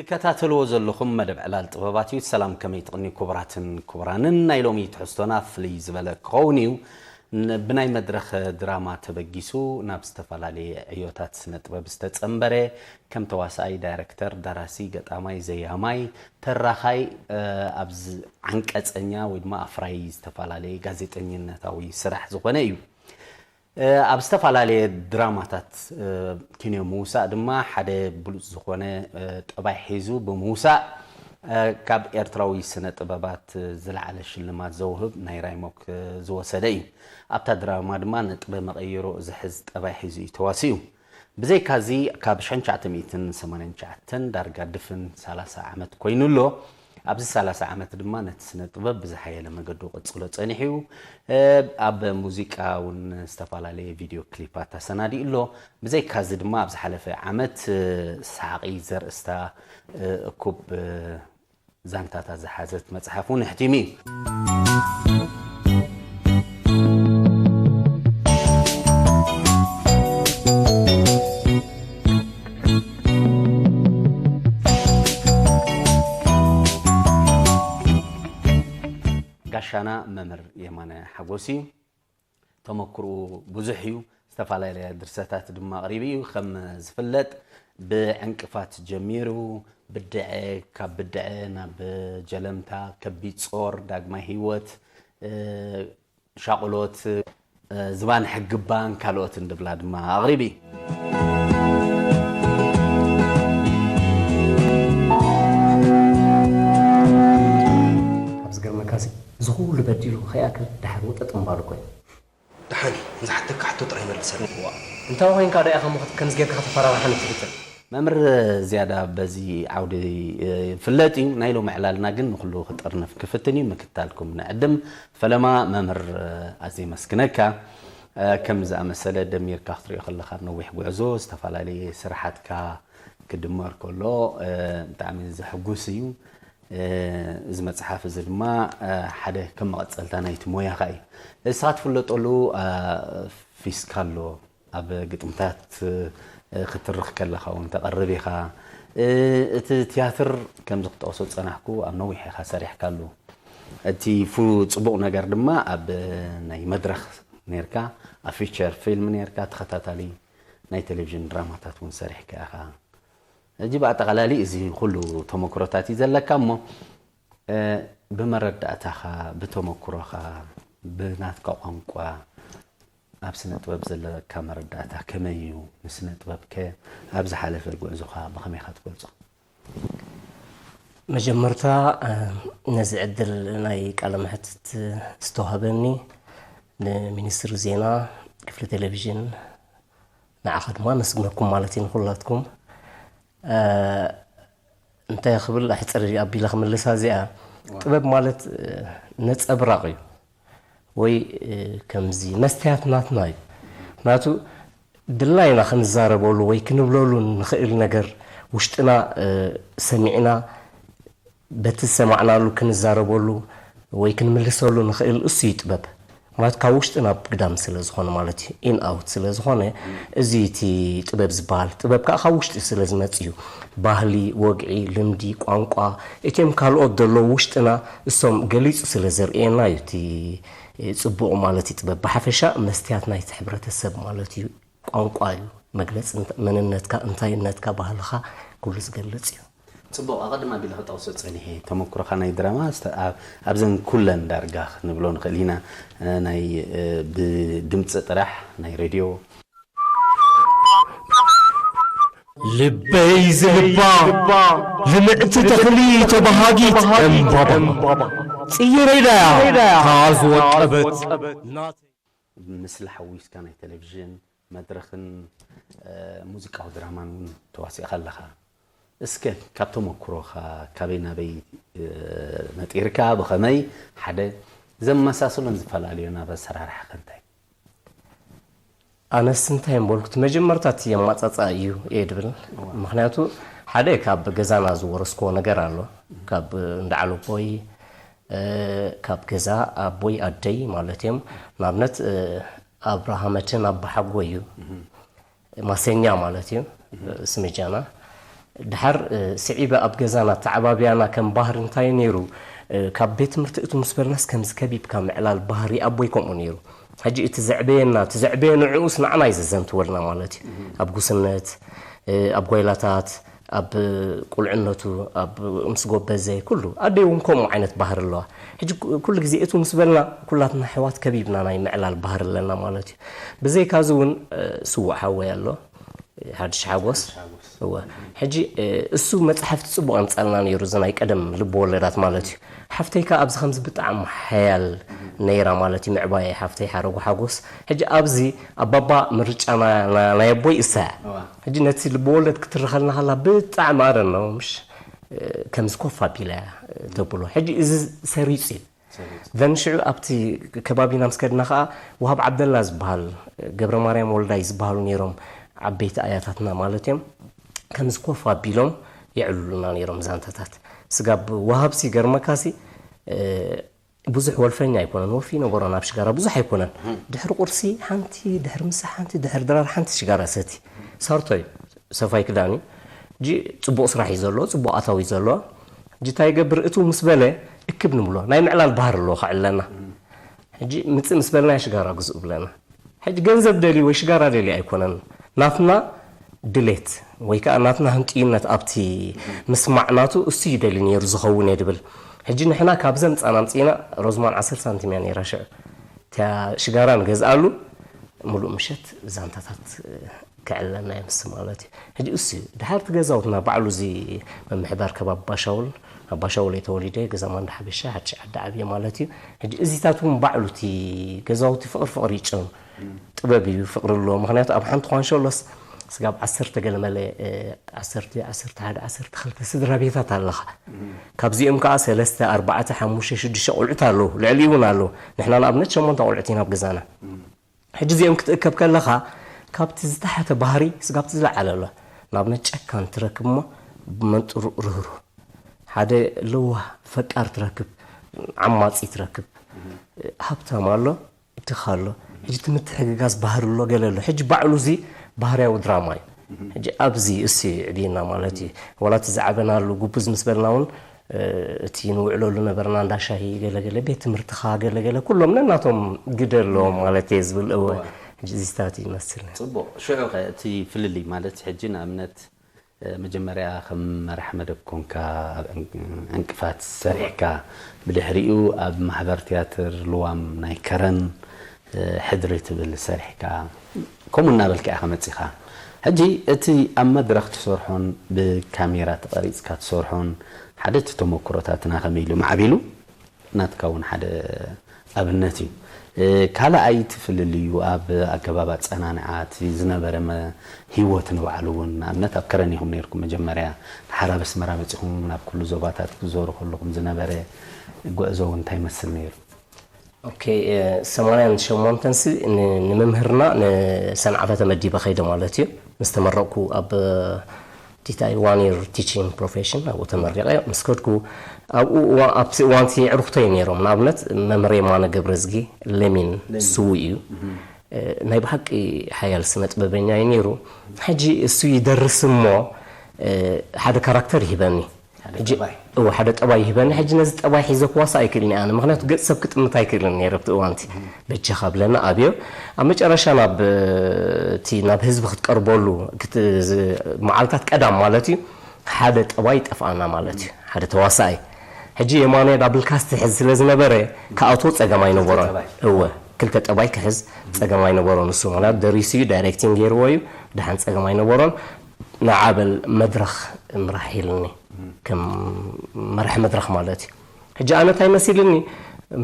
ትከታተልዎ ዘለኹም መደብ ዕላል ጥበባት እዩ። ሰላም፣ ከመይ ትቕንዩ ክቡራትን ክቡራንን? ናይ ሎሚ ትሕዝቶና ፍልይ ዝበለ ክኸውን እዩ። ን-፣ ብናይ መድረኽ ድራማ ተበጊሱ ናብ ዝተፈላለየ ዕዮታት ስነ ጥበብ ዝተጸንበረ፣ ከም ተዋሳኣይ፣ ዳይረክተር፣ ደራሲ፣ ገጣማይ፣ ዘያማይ፣ ተራኻይ፣ እ፣ ኣብዚ ዓንቀጸኛ ወይ ድማ ኣፍራይ ዝተፈላለየ ጋዜጠኝነታዊ ስራሕ ዝኾነ እዩ። እ፣ ኣብ ዝተፈላለየ ድራማታት፣ እ፣ ኪንዮ ምውሳእ ድማ ሓደ ብሉጽ ዝኾነ፣ እ፣ ጠባይ ሒዙ ብምውሳእ፣ እ፣ ካብ ኤርትራዊ ስነ ጥበባት፣ እ፣ ዝለዓለ ሽልማት ዘውህብ ናይ ራይሞክ፣ እ፣ ዝወሰደ እዩ። ኣብታ ድራማ ድማ ነጥበ መቐይሮ ዝሕዝ ጠባይ ሒዙ እዩ ተዋሲኡ። ብዘይካዚ ካብ ሽሕን ትሽዓተ ሚእትን ሰማንያን ትሽዓተን ዳርጋ ድፍን ሰላሳ ዓመት ኮይኑ ኣሎ። ኣብዚ ሰላሳ ዓመት ድማ ነቲ ስነ ጥበብ ብዝሓየለ መገዱ ቀጽሎ ጸኒሑ እዩ። እ፣ ኣብ ሙዚቃ እውን ዝተፈላለየ ቪድዮ ክሊፓት ኣሰናዲኡ ኣሎ። ብዘይካዚ ድማ ኣብ ዝሓለፈ ዓመት፣ እ፣ ሳዕቒ ዘርእስታ፣ እ፣ እኩብ፣ እ፣ ዛንታታት ዝሓዘት መጽሓፍ እውን ኣሕቲሙ እዩ። ጋሻና መምህር የማነ ሓጎስ እዩ። ተመክርኡ ብዙሕ እዩ። ዝተፈላለያ ድርሰታት ድማ ኣቕሪቡ እዩ። ከም ዝፍለጥ ብዕንቅፋት ጀሚሩ፣ ብድዐ፣ ካብ ብድዐ ናብ ጀለምታ፣ ከቢድ ጾር፣ ዳግማይ ህይወት፣ እ፣ ሻቕሎት፣ እ፣ ዝባን ሕግባን ካልኦትን ድብላ ድማ ኣቕሪቡ እዩ። ካብ ዝገርመካሲ እዚ ኩሉ በዲሉ ከይኣክል ድሓር ውጥጥ ምባሉ እኮ እዩ። ደሓን እዩ፣ ንዝሓተካ ሕቶ ጥራይ መልሰኒ። እዋ። እንታይ ኮይንካ ዶ ኢኻ እሞ ከምዚ ጌርካ ከተፈራርሓኒ ትፍትን? መምህር ዝያዳ በዚ ዓውዲ ይፍለጥ እዩ። ናይ ሎሚ ዕላልና ግን ንኹሉ ክጥርንፍ ክፍትን እዩ። ምክትታልኩም ንዕድም። ፈለማ መምህር ኣዝየ የመስግነካ። ከም ዝኣመሰለ ደሚርካ ክትሪኦ ከለኻ ነዊሕ ጉዕዞ፣ ዝተፈላለየ ስራሓትካ ክድመር ከሎ ብጣዕሚ ዘሕጉስ እዩ። እዚ መጽሓፍ እዚ ድማ ሓደ ከም መቐጸልታ ናይቲ ሞያኻ እዩ። እስኻ ትፍለጠሉ ፊስካ ኣሎ። ኣብ ግጥምታት ክትርኽ ከለኻ እውን ተቐርብ ኢኻ። እቲ ትያትር ከምዚ ክጠቕሶ ዝጸናሕኩ ኣብ ነዊሕ ኢኻ ሰሪሕካሉ። እቲ ፉ-፣ ጽቡቕ ነገር ድማ ኣብ ናይ መድረኽ ኔርካ፣ ኣብ ፊቸር ፊልም ኔርካ፣ ተኸታታሊ ናይ ቴሌቪዥን ድራማታት እውን ሰሪሕካ ኢኻ። ሕጂ ብኣጠቓላሊ እዚ ኩሉ ተመክሮታት እዩ ዘለካ እሞ፣ እ፣ ብመረዳእታኻ፣ ብተመክሮኻ፣ ብናትካ ቋንቋ ኣብ ስነ ጥበብ ዘለካ መረዳእታ ከመይ እዩ? ንስነ ጥበብ ከ ኣብ ዝሓለፈ ጉዕዞኻ ብኸመይ ኢኻ ትገልጾ? መጀመርታ፣ እ፣ ነዚ ዕድል ናይ ቃለ መሕትት ዝተዋህበኒ ንሚኒስትሪ ዜና፣ ክፍሊ ቴሌቪዥን፣ ንዓኻ ድማ ኣመስግነኩም ማለት እዩ ንኹላትኩም። እ፣ እንታይ ክብል ኣሕጽር ኣቢለ ክምልሳ እዚኣ፣ ጥበብ ማለት፣ እ፣ ነጸብራቕ እዩ ወይ፣ እ፣ ከምዚ መስትያት ናትና እዩ። ምኽንያቱ ድላይና ክንዛረበሉ ወይ ክንብለሉ ንኽእል ነገር ውሽጥና፣ እ፣ ሰሚዕና በቲ ዝሰማዕናሉ ክንዛረበሉ ወይ ክንምልሰሉ ንኽእል እሱ እዩ ጥበብ። ማለት ካብ ውሽጢ ናብ ግዳም ስለ ዝኾነ ማለት እዩ፣ ኢን ኣውት ስለ ዝኾነ፣ እዚ እቲ ጥበብ ዝበሃል። ጥበብ ከዓ ካብ ውሽጢ ስለ ዝመጽእ እዩ። ባህሊ፣ ወግዒ፣ ልምዲ፣ ቋንቋ፣ እቲኦም ካልኦት ዘለዉ ውሽጥና እሶም ገሊጹ ስለ ዘርእየና እዩ እቲ ጽቡቕ ማለት እዩ። ጥበብ ብሓፈሻ መስትያት ናይቲ ሕብረተሰብ ማለት እዩ። ቋንቋ እዩ መግለጺ እንተ-፣ መንነትካ፣ እንታይነትካ፣ ባህልኻ ኩሉ ዝገልጽ እዩ። ጽቡቕ፣ ኣቐድም ኣቢለ ክጠቕሶ ጸኒሐ ተመክሮኻ ናይ ድራማ፣ ስተ-፣ ኣብ-፣ ኣብዘን ኩለን ዳርጋ ክንብሎ ንኽእል ኢና፣ እ፣ ናይ፣ እ፣ ብድምጺ ጥራሕ ናይ ሬድዮ። ልበይ ዝልባ ልምዕቲ ተኽሊ ተባሃጊት ዕምባባ ጽጌረዳ እያ እታ ዝወቀበት ናተይ። ምስሊ ሓዊስካ ናይ ቴሌቪዥን መድረኽን፣ እ፣ ሙዚቃዊ ድራማን እውን ተዋሲእካ ኣለኻ። እስከ ካብ ተመክሮኻ ካበይ ናበይ፣ እ፣ ነጢርካ ብኸመይ ሓደ ዘመሳስሎን ዝፈላለዮን ኣብ ኣሰራርሓ ከ እንታይ? ኣነስ እንታይ እምበልኩ፣ እቲ መጀመርታ እቲ የማጻጻ እዩ እየ ድብል። ምኽንያቱ ሓደ ካብ ገዛና ዝወረስክዎ ነገር ኣሎ። ካብ እንዳ ዓለቦይ፣ እ፣ ካብ ገዛ ኣቦይ ኣደይ ማለት እዮም። ንኣብነት፣ እ፣ ኣብርሃ መድህን ኣባሓጎይ እዩ። ማሰኛ ማለት እዩ፣ ስምጃና። ድሓር ስዒበ ኣብ ገዛና ተዓባብያና ከም ባህሪ እንታይ ነይሩ? ካብ ቤት ትምህርቲ እቱ ምስ በልናስ ከምዚ ከቢብካ ምዕላል ባህሪ ኣቦይ ከምኡ ነይሩ። ሕጂ እቲ ዘዕበየና እቲ ዘዕበየ ንዕኡስ ንዓና እዩ ዘዘንትወልና ማለት እዩ። ኣብ ጉስነት፣ ኣብ ጓይላታት፣ ኣብ ቁልዕነቱ፣ ኣብ ምስ ጎበዘ ኩሉ ኣደይ እውን ከምኡ ዓይነት ባህሪ ኣለዋ። ሕጂ ኩሉ ግዜ እቱ ምስ በልና ኩላትና ኣሕዋት ከቢብና ናይ ምዕላል ባህሪ ኣለና ማለት እዩ። ብዘይካዚ እውን ስዉእ ሓወይ ኣሎ ሓድሽ ሓጎስ። እወ። ሕጂ እሱ መፅሓፍቲ ፅቡቕ የምፃልና ነይሩ፣ እዚ ናይ ቀደም ልቢ ወለዳት ማለት እዩ። ሓፍተይ ከ ኣብዚ ከምዚ ብጣዕሚ ሓያል ነይራ ማለት እዩ። ምዕባየ ሓፍተይ ሓረጉ ሓጎስ። ሕጂ ኣብዚ ኣባባ ምርጫ ናይ ኣቦይ እሳ እያ። ሕጂ ነቲ ልቢ ወለድ ክትርኸልና ከላ ብጣዕሚ ኣረን ነው ምሽ ከምዚ ኮፍ ኣቢላ እያ ተብሎ። ሕጂ እዚ ሰሪፁ እዩ። ዘን ሽዑ ኣብቲ ከባቢና ምስ ከድና ከዓ ወሃብ ዓብደላ ዝበሃል፣ ገብረ ማርያም ወልዳይ ዝበሃሉ ነይሮም፣ ዓበይቲ ኣያታትና ማለት እዮም። ከምዚ ኮፍ ኣቢሎም የዕልሉና ነይሮም ዛንታታት። ስጋብ ወሃብሲ ገርመካሲ ብዙሕ ወልፈኛ ኣይኮነን፣ ወፊ ነበሮ ናብ ሽጋራ ብዙሕ ኣይኮነን። ድሕሪ ቁርሲ ሓንቲ፣ ድሕሪ ምሳ ሓንቲ፣ ድሕሪ ድራር ሓንቲ ሽጋራ ሰቲ። ሳርቶ እዩ፣ ሰፋይ ክዳን እዩ። ሕጂ ፅቡቕ ስራሕ እዩ ዘለዎ፣ ፅቡቕ ኣታዊ እዩ ዘለዎ። ሕጂ እንታይ ይገብር? እቱ ምስ በለ እክብ ንብሎ። ናይ ምዕላል ባህር ኣለዎ ከዕለና። ሕጂ ምፅእ ምስ በልና ሽጋራ ግዝኡ ብለና። ሕጂ ገንዘብ ደልዩ ወይ ሽጋራ ደልዩ ኣይኮነን። ናትና ድሌት ወይ ከዓ ናትና ህንጥዩነት ኣብቲ ምስማዕ ናቱ እሱ እዩ ደልዩ ነይሩ ዝኸውን እየ ድብል። ሕጂ ንሕና ካብ ዘምፃና ኣምፂእና ሮዝማን ዓሰርተ ሳንቲም እያ ነይራ ሽዑ። እታ ሽጋራ ንገዝኣሉ ሙሉእ ምሸት ዛንታታት ክዕለና የምስ ማለት እዩ። ሕጂ እሱ እዩ ድሓር እቲ ገዛውትና ባዕሉ እዚ ምምሕዳር ከባቢ ባሻውል፣ ኣብ ባሻውል እየ ተወሊደ፣ ገዛ ማንዳ ሓበሻ፣ ሓድሽ ዓዲ ዓብየ ማለት እዩ። ሕጂ እዚታት እውን ባዕሉ እቲ ገዛውቲ ፍቕሪ ፍቕሪ ይጨኑ። ጥበብ እዩ፣ ፍቕሪ ኣለዎ። ምኽንያቱ ኣብ ሓንቲ ኳንሸሎስ ስጋብ ዓሰርተ ገለ መለ፣ እ፣ ዓሰርተ፣ ዓሰርተ ሓደ፣ ዓሰርተ ክልተ ስድራ ቤታት ኣለኻ። ካብዚኦም ከዓ ሰለስተ፣ ኣርባዕተ፣ ሓሙሽተ፣ ሽዱሽተ ቆልዑት ኣለዉ። ልዕሊ እውን ኣለዉ። ንሕና ንኣብነት ሸሞንተ ቆልዑት ኢና ኣብ ገዛና። ሕጂ እዚኦም ክትእከብ ከለኻ ካብቲ ዝተሓተ ባህሪ ስጋብቲ ዝለዓለ ኣሎ። ንኣብነት ጨካን ትረክብ እሞ ብመንጥሩ ርህሩህ። ሓደ ለዋህ ፈቃር ትረክብ፣ ዓማጺ ትረክብ። ሃብታም ኣሎ፣ ድኻ ኣሎ። ሕጂ እቲ ምትሕግጋዝ ባህሪ ኣሎ፣ ገለ ኣሎ። ሕጂ ባዕሉ እዚ ባህርያዊ ድራማ እዩ። ሕጂ ኣብዚ እሱ እዩ ዕብየና ማለት እዩ። ዋላ እቲ ዝዓበናሉ ጉብዝ ምስ በልና እውን፣ እ፣ እቲ ንውዕለሉ ነበርና እንዳ ሻሂ ገለገለ፣ ቤት ትምህርትኻ ገለገለ፣ ኩሎም ነናቶም ግደ ኣለዎም ማለት እየ ዝብል። እወ፣ እወ። ሕጂ እዚታት እዩ ይመስል። ጽቡቕ። ሽዑ ኸ እቲ ፍልልይ ማለት ሕጂ ንኣብነት፣ እ፣ መጀመርያ ከም መራሕ መደብ ኮንካ ኣብ ዕን-፣ ዕንቅፋት ሰሪሕካ፣ ብድሕሪኡ ኣብ ማሕበር ትያትር ልዋም ናይ ከረን፣ እ፣ ሕድሪ ትብል ሰሪሕካ፣ ከምኡ እናበልካ ኢኻ መጺኻ። ሕጂ እቲ ኣብ መድረኽ ትሰርሖን ብካሜራ ተቐሪጽካ ትሰርሖን ሓደ እቲ ተመክሮታትና ከመይ ኢሉ ማዕቢሉ ናትካ እውን ሓደ ኣብነት እዩ። እ፣ ካልኣይ እቲ ፍልልዩ ኣብ ኣገባብ ኣጸናንዓ እቲ ዝነበረ መ-፣ ህይወት ንባዕሉ እውን ንኣብነት ኣብ ከረን ኢኹም ነይርኩም መጀመርያ፣ ድሓር ኣብ ኣስመራ መጺኹም ናብ ኩሉ ዞባታት ክትዞሩ ከለኹም ዝነበረ ጉዕዞ እውን እንታይ ይመስል ነይሩ? ኦኬ፣ እ፣ ሰማንያን ሸሞንተን ሲ ን-፣ ንምምህርና ንሰንዓፈ ተመዲበ ከይደ ማለት እዩ። ምስ ተመረቕኩ ኣብ ዲታይ ዋን ይር ቲቺንግ ፕሮፌሽን ኣብኡ ተመሪቐ። ምስ ከድኩ ኣብኡ እዋ-፣ ኣብቲ እዋንቲ ኣዕሩኽተይ ነይሮም። ንኣብነት መምህር የማነ ገብረዝጊ ለሚን ለሚን። ስዉእ እዩ። እህ። እ፣ ናይ ብሓቂ ሓያል ስነ ጥበበኛ እዩ ነይሩ። ሕጂ እሱ ይደርስ እሞ፣ እ፣ ሓደ ካራክተር ይህበኒ። ሓደ ሕጂ ጠባይ። እወ፣ ሓደ ጠባይ ይህበኒ። ሕጂ ነዚ ጠባይ ሒዘ ክዋሳእ ኣይክእልን እየ ኣነ፣ ምኽንያቱ ገጽ ሰብ ክጥምት ኣይክእልን ነይረ ኣብቲ እዋንቲ። በጃኻ ብለና ኣብዮ። ኣብ መጨረሻ ናብ፣ እቲ ናብ ህዝቢ ክትቀርበሉ ክት-፣ ዝ-፣ መዓልታት ቀዳም ማለት እዩ፣ ሓደ ጠባይ ይጠፍኣና ማለት እዩ፣ ሓደ ተዋሳኣይ። ሕጂ የማነ ዳብል ካስት ይሕዝ ስለ ዝነበረ፣ ክኣትዎ ጸገም ኣይነበሮን። ጠባይ። እወ፣ ክልተ ጠባይ ክሕዝ ጸገም ኣይነበሮን። ንሱ ማለት ደሪሱ እዩ፣ ዳይሬክቲንግ ገይርዎ እዩ፣ ደሓን ጸገም ኣይነበሮን። ንዓ በል መድረኽ ምራሕ ኢልኒ፣ ከም መራሕ መድረኽ ማለት እዩ። ሕጂ ኣነ እንታይ መሲልኒ፣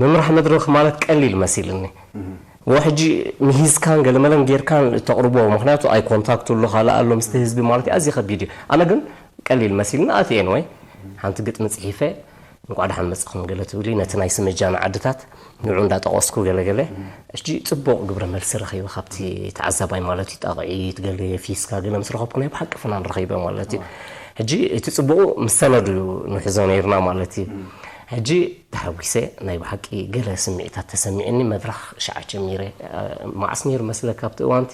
ምምራሕ መድረኽ ማለት ቀሊል መሲልኒ። ወ ሕጂ ምሂዝካን ገለመለን ጌርካን ተቕርቦ፣ ምኽንያቱ ኣይ ኮንታክት ኣሎ፣ ካልእ ኣሎ፣ ምስቲ ህዝቢ ማለት እዩ፣ ኣዝዩ ከቢድ እዩ። ኣነ ግን ቀሊል መሲልኒ ኣትየን ወይ ሓንቲ ግጥሚ ጽሒፈ፣ እንቋዕ ደሓን መጻኹም ገለ ትብሊ፣ ነቲ ናይ ስመጃና ዓድታት ንዑ እንዳጠቐስኩ ገለገለ። ሕጂ ጽቡቕ ግብረ መልሲ ረኺበ ካብቲ ተዓዛባይ ማለት እዩ። ጣቕዒት ገለ ፊስካ ገለ ምስ ረኸብኩ ናይ ብሓቂ ፍናን ረኺበ ማለት እዩ። ሕጂ እቲ ጽቡቑ ምስ ሰነዱ ንሕዞ ነይርና ማለት እዩ። ሕጂ ተሓጒሰ ናይ ብሓቂ ገለ ስምዒታት ተሰሚዕኒ መድረኽ ሸዓ ጀሚረ። መዓስ ነይሩ መስለካ ኣብቲ እዋንቲ?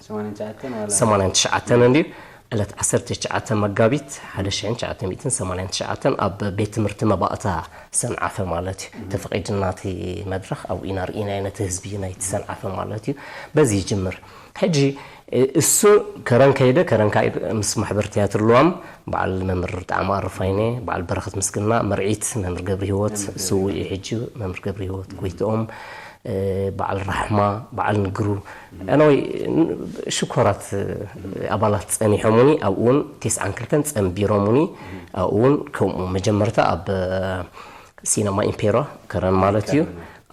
ሰማንያን ትሽዓተን ዋላ? ሰማንያን ትሽዓተን እንድዩ። ዕለት ዓሰርተ ትሽዓተ መጋቢት ሓደ ሽሕን ትሽዓተ ሚእትን ሰማንያን ትሽዓተን ኣብ ቤት ትምህርቲ መባእታ ሰንዓፈ ማለት እዩ። ተፈቒድና እቲ መድረኽ ኣብኡ ኢና ርኢናዮ ነቲ ህዝቢ ናይቲ ሰንዓፈ ማለት እዩ። በዚ ይጅምር። ሕጂ፣ እ፣ እሱ ከረን ከይደ፣ ከረን ካይድ ምስ ማሕበር ትያትር ልዋም በዓል መምህር ጣዕማ ኣረፋይነ፣ በዓል በረኸት ምስግና፣ መርዒት መምህር ገብረ ህይወት፣ ስዉእ እዩ ሕጂ መምህር ገብረ ህይወት ጎይትኦም፣ እ፣ በዓል ራሕማ፣ በዓል ንግሩ፣ ኣነወይ ሽኮራት፣ እ፣ ኣባላት ጸኒሖሙኒ፣ ኣብኡ እውን ተስዓን ክልተን ጸንቢሮሙኒ፣ ኣብኡ እውን ከምኡ መጀመርታ ኣብ፣ እ፣ ሲነማ ኢምፔሮ ከረን ማለት እዩ።